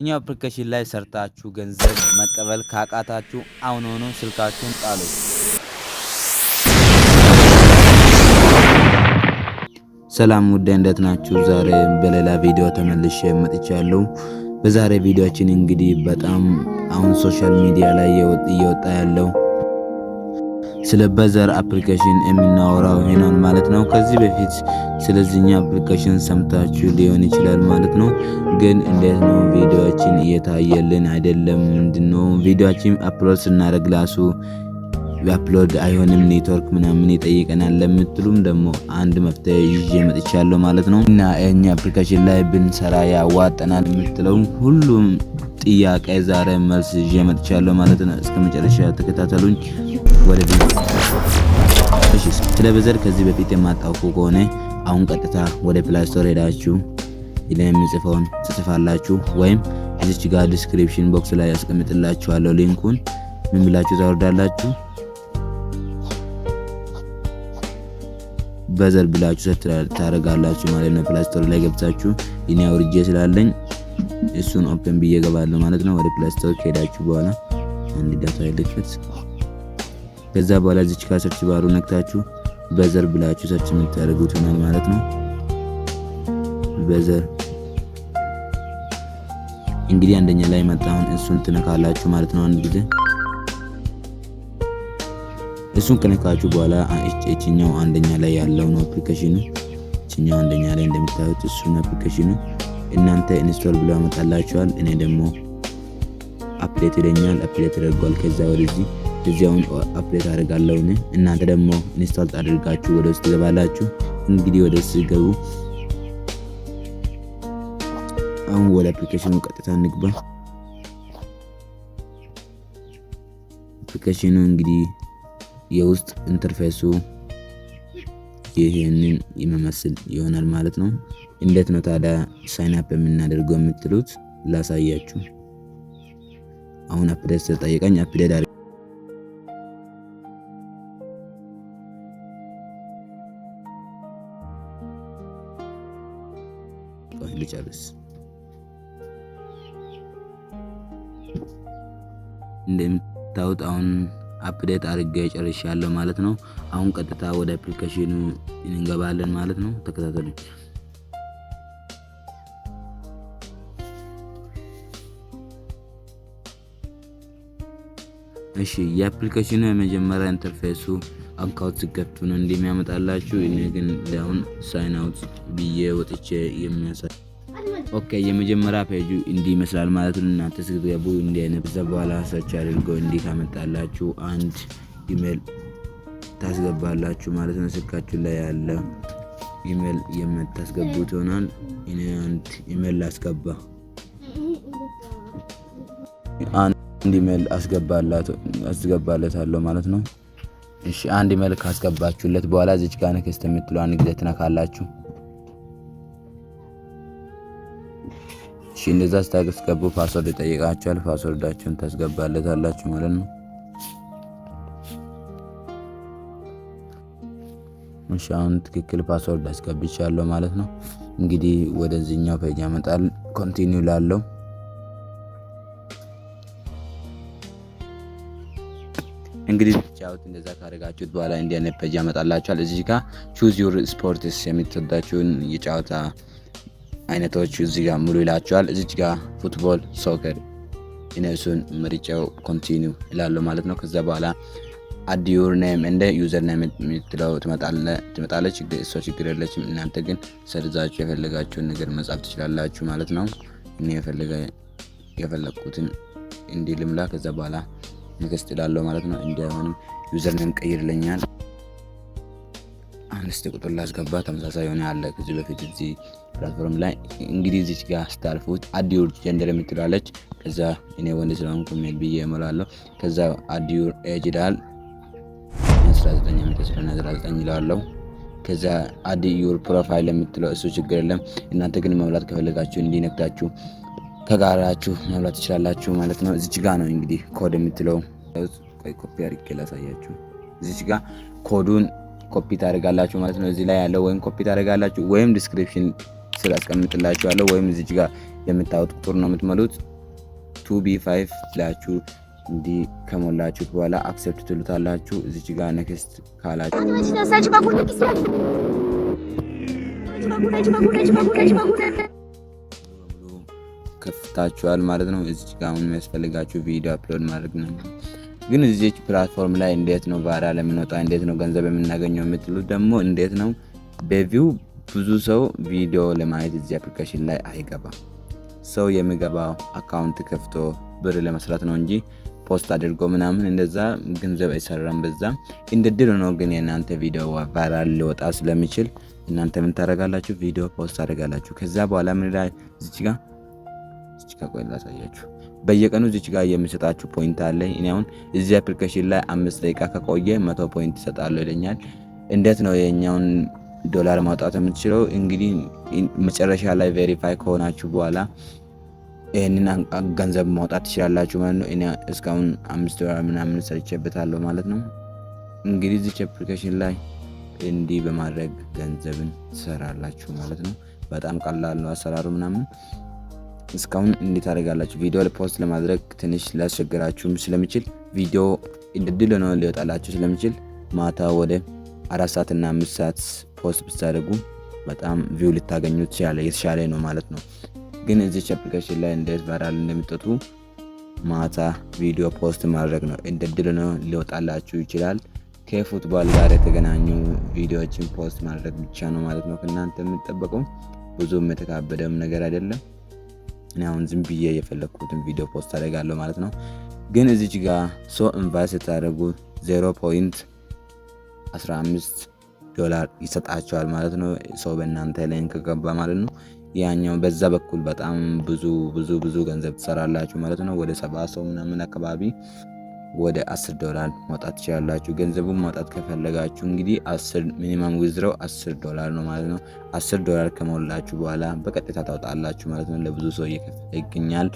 እኛ application ላይ ሰርታችሁ ገንዘብ መቀበል ካቃታችሁ አሁኑኑ ስልካችሁን ጣሉ። ሰላም ውድ፣ እንዴት ናችሁ? ዛሬ በሌላ ቪዲዮ ተመልሼ መጥቻለሁ። በዛሬ ቪዲዮአችን እንግዲህ በጣም አሁን social media ላይ እየወጣ ያለው ስለ Buzzer application የምናወራው ይሆናል ማለት ነው። ከዚህ በፊት ስለዚህኛ application ሰምታችሁ ሊሆን ይችላል ማለት ነው። ግን እንዴት ነው ቪዲዮአችን እየታየልን አይደለም? ምንድነው ቪዲዮአችን upload ስናደርግ ራሱ upload አይሆንም፣ ኔትወርክ ምናምን ይጠይቀናል ለምትሉም ደግሞ አንድ መፍትሄ ይዤ መጥቻለሁ ማለት ነው። እና እኛ application ላይ ብንሰራ ያዋጠናል የምትለው ሁሉም ጥያቄ ዛሬ መልስ ይዤ መጥቻለሁ ማለት ነው። እስከ መጨረሻ ተከታተሉኝ። ወደ እሺ፣ ስለ Buzzer ከዚህ በፊት የማታውቁ ከሆነ አሁን ቀጥታ ወደ Play Store ሄዳችሁ የሚጽፈውን ትጽፋላችሁ ወይም እዚች ጋር description box ላይ ያስቀምጥላችኋለሁ link ኡን። ምን ብላችሁ ታወርዳላችሁ? Buzzer ብላችሁ search ታደርጋላችሁ ማለት ነው። Play Store ላይ ገብታችሁ እኔ አውርጄ ስላለኝ እሱን open ብዬ ገባለሁ ማለት ነው። ወደ Play Store ከሄዳችሁ በኋላ አንድ data ልክፈት። ከዛ በኋላ እዚች ጋር search bar ኡ ነክታችሁ Buzzer ብላችሁ search የምታደርጉት ይሆናል ማለት ነው። Buzzer እንግዲህ አንደኛ ላይ መጣሁን እሱን ትነካላችሁ ማለት ነው። አንድ ጊዜ እሱን ከነካችሁ በኋላ እችኛው አንደኛ ላይ ያለው ነው application ኑ። እችኛው አንደኛ ላይ እንደምታዩት እሱን application ኑ እናንተ install ብሎ ያመጣላችኋል። እኔ ደግሞ update ይለኛል። Update ተደርጓል። ከዛ ወደዚህ እዚያውን update አደርጋለሁ። እናንተ ደግሞ install አድርጋችሁ ወደ ውስጥ ትገባላችሁ። እንግዲህ ወደ ውስጥ ገቡ። አሁን ወደ application ኑ ቀጥታ እንግባ። Application ኑ እንግዲህ የውስጥ interface ኡ ይህንን የሚመስል ይሆናል ማለት ነው። እንዴት ነው ታዲያ sign up የምናደርገው የምትሉት ላሳያችሁ። አሁን update ስለጠየቀኝ update ልጨርስ። እንደምታዩት አሁን update አድርጌ ጨርሻለሁ ማለት ነው። አሁን ቀጥታ ወደ application ኑ እንገባለን ማለት ነው። ተከታተሉኝ። እሺ፣ የ application ኑ የመጀመሪያ interface ኡ account ስትከፍቱ ነው እንደሚያመጣላችሁ። እኔ ግን አሁን sign out ብዬ ወጥቼ የሚያሳይ። Okay፣ የመጀመሪያ ፔጁ እንዲህ ይመስላል ማለት ነው። እናንተ ስትገቡ እንዲህ አይነት፣ ከዛ በኋላ search አድርገው እንዲህ ካመጣላችሁ አንድ ኢሜል ታስገባላችሁ ማለት ነው። ስልካችሁ ላይ ያለ ኢሜል የምታስገቡት ይሆናል። እኔ አንድ ኢሜል ላስገባ፣ አንድ ኢሜል አስገባለታለሁ ማለት ነው። እሺ፣ አንድ ኢሜል ካስገባችሁለት በኋላ እዚች ጋር next የምትለው አንድ ጊዜ ትነካላችሁ። እሺ፣ እንደዛ ስታስገቡ password ይጠይቃችኋል። Password ኣችሁን ታስገባለታላችሁ ማለት ነው። እሺ፣ አሁን ትክክል password አስገብቻለሁ ማለት ነው። እንግዲህ ወደዚህኛው page ያመጣል። Continue ላለው እንግዲህ ጫውት እንደዛ ካደረጋችሁት በኋላ እንዲህ አይነት page ያመጣላችኋል። እዚህ ጋር choose your sports፣ የምትወዳችሁን የጨዋታ አይነቶች እዚህ ጋር ሙሉ ይላችኋል። እዚች ጋር football፣ soccer እነሱን መርጬው continue እላለሁ ማለት ነው። ከዛ በኋላ add your name and username የምትለው ትመጣለች። እሷ ችግር የለችም። እናንተ ግን ሰርዛችሁ የፈለጋችሁን ነገር መጻፍ ትችላላችሁ ማለት ነው። እኔ የፈለግኩትን እንዲህ ልምላ። ከዛ በኋላ next እላለሁ ማለት ነው። እንዲሆንም username ቀይርለኛል። አምስት ቁጥር ላስገባ፣ ተመሳሳይ የሆነ አለ ከዚህ በፊት እዚህ platform ላይ። እንግዲህ እዚች ጋር ስታልፉት add your gender የምትላለች። ከዛ እኔ ወንድ ስለሆንኩ male ብዬ እሞላለሁ። ከዛ add your age ይላል። 19 ዓመት ስለሆነ 19 ይላለሁ። ከዛ add your profile የምትለው እሱ ችግር የለም። እናንተ ግን መሙላት ከፈለጋችሁ እንዲነክታችሁ ከጋራችሁ መሙላት ትችላላችሁ ማለት ነው። እዚች ጋ ነው እንግዲህ ኮድ የምትለው። ቆይ ኮፒ አድርጌ ላሳያችሁ። እዚች ጋ code ኡን copy ታደርጋላችሁ ማለት ነው። እዚህ ላይ ያለው ወይም ኮፒ ታደርጋላችሁ ወይም description ስር አስቀምጥላችኋለሁ ወይም እዚች ጋር የምታዩት ቁጥር ነው የምትሞሉት። 2B5 ብላችሁ እንዲህ ከሞላችሁት በኋላ accept ትሉታላችሁ። እዚች ጋር next ካላችሁ በሙሉ ከፍታችኋል ማለት ነው። እዚች ጋር አሁን የሚያስፈልጋችሁ ቪዲዮ upload ማድረግ ነው። ግን እዚች platform ላይ እንዴት ነው viral የምንወጣ፣ እንዴት ነው ገንዘብ የምናገኘው የምትሉት ደግሞ እንዴት ነው? በ view ብዙ ሰው ቪዲዮ ለማየት እዚህ application ላይ አይገባም። ሰው የሚገባው account ከፍቶ ብር ለመስራት ነው እንጂ post አድርጎ ምናምን እንደዛ ገንዘብ አይሰራም። በዛ እንደ ድል ነው። ግን የእናንተ ቪዲዮ viral ሊወጣ ስለሚችል እናንተ ምን ታደርጋላችሁ? ቪዲዮ post ታደርጋላችሁ። ከዛ በኋላ ምን ላይ እዚች ጋር ቆይ ላሳያችሁ። በየቀኑ እዚች ጋር የሚሰጣችሁ point አለ። እኔ አሁን እዚህ application ላይ 5 ደቂቃ ከቆየ 100 point ይሰጣለሁ ይለኛል። እንዴት ነው የኛውን ዶላር ማውጣት የምትችለው? እንግዲህ መጨረሻ ላይ verify ከሆናችሁ በኋላ ይህንን ገንዘብ ማውጣት ትችላላችሁ ማለት ነው። እኔ እስካሁን 5 ዶላር ምናምን ሰርቼበታለሁ ማለት ነው። እንግዲህ እዚች application ላይ እንዲህ በማድረግ ገንዘብን ትሰራላችሁ ማለት ነው። በጣም ቀላል ነው አሰራሩ ምናምን። እስካሁን እንዴት ታደርጋላችሁ? ቪዲዮ post ለማድረግ ትንሽ ሊያስቸግራችሁም ስለሚችል፣ ቪዲዮ እንደ ድል ነው ሊወጣላችሁ ስለሚችል ማታ ወደ 4 ሰዓት እና 5 ሰዓት post ብታደርጉ በጣም view ልታገኙ የተሻለ ነው ማለት ነው። ግን እዚች application ላይ እንዴት viral እንደምትወጡ ማታ ቪዲዮ post ማድረግ ነው። እንደ ድል ነው ሊወጣላችሁ ይችላል። ከ football ጋር የተገናኙ ቪዲዮዎችን post ማድረግ ብቻ ነው ማለት ነው ከእናንተ የሚጠበቀው። ብዙም የተካበደም ነገር አይደለም። እኔ አሁን ዝም ብዬ የፈለግኩትን ቪዲዮ post አደርጋለሁ ማለት ነው። ግን እዚች ጋር ሰው invite ስታደርጉ 0.15 ዶላር ይሰጣችኋል ማለት ነው። ሰው በእናንተ link ከገባ ማለት ነው። ያኛው በዛ በኩል በጣም ብዙ ብዙ ብዙ ገንዘብ ትሰራላችሁ ማለት ነው። ወደ 70 ሰው ምናምን አካባቢ ወደ 10 ዶላር ማውጣት ትችላላችሁ። ገንዘቡን ማውጣት ከፈለጋችሁ እንግዲህ 10 minimum withdraw 10 ዶላር ነው ማለት ነው። 10 ዶላር ከሞላችሁ በኋላ በቀጥታ ታወጣላችሁ ማለት ነው። ለብዙ ሰው እየከፈለ ይገኛል።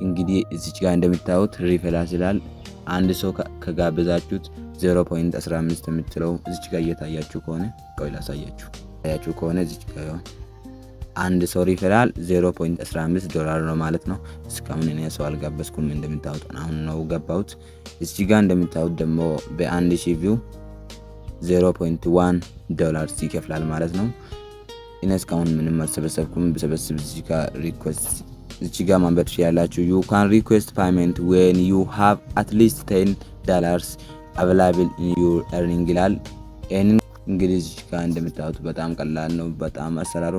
እንግዲህ እዚች ጋር እንደምታዩት ሪፈራል ይላል። አንድ ሰው ከጋበዛችሁት 0.15 የምትለው እዚች ጋር እየታያችሁ ከሆነ፣ ቆይ ላሳያችሁ። ታያችሁ ከሆነ እዚች ጋር አንድ ሰው ሪፈራል 0.15 ዶላር ነው ማለት ነው። እስካሁን እኔ ሰው አልጋበዝኩም፣ እንደምታዩት አሁን ነው ገባሁት። እዚህ ጋር እንደምታዩት ደግሞ በ1000 view 0.1 ዶላር ይከፍላል ማለት ነው። እኔ እስካሁን ምንም አልሰበሰብኩም። ብሰበስብ እዚህ ጋር request እዚህ ጋር ማንበብ ትችላላችሁ። You can request payment when you have at least $10 available in your earning ይላል። ይህንን እንግዲህ እዚህ ጋር እንደምታዩት በጣም ቀላል ነው። በጣም አሰራሩ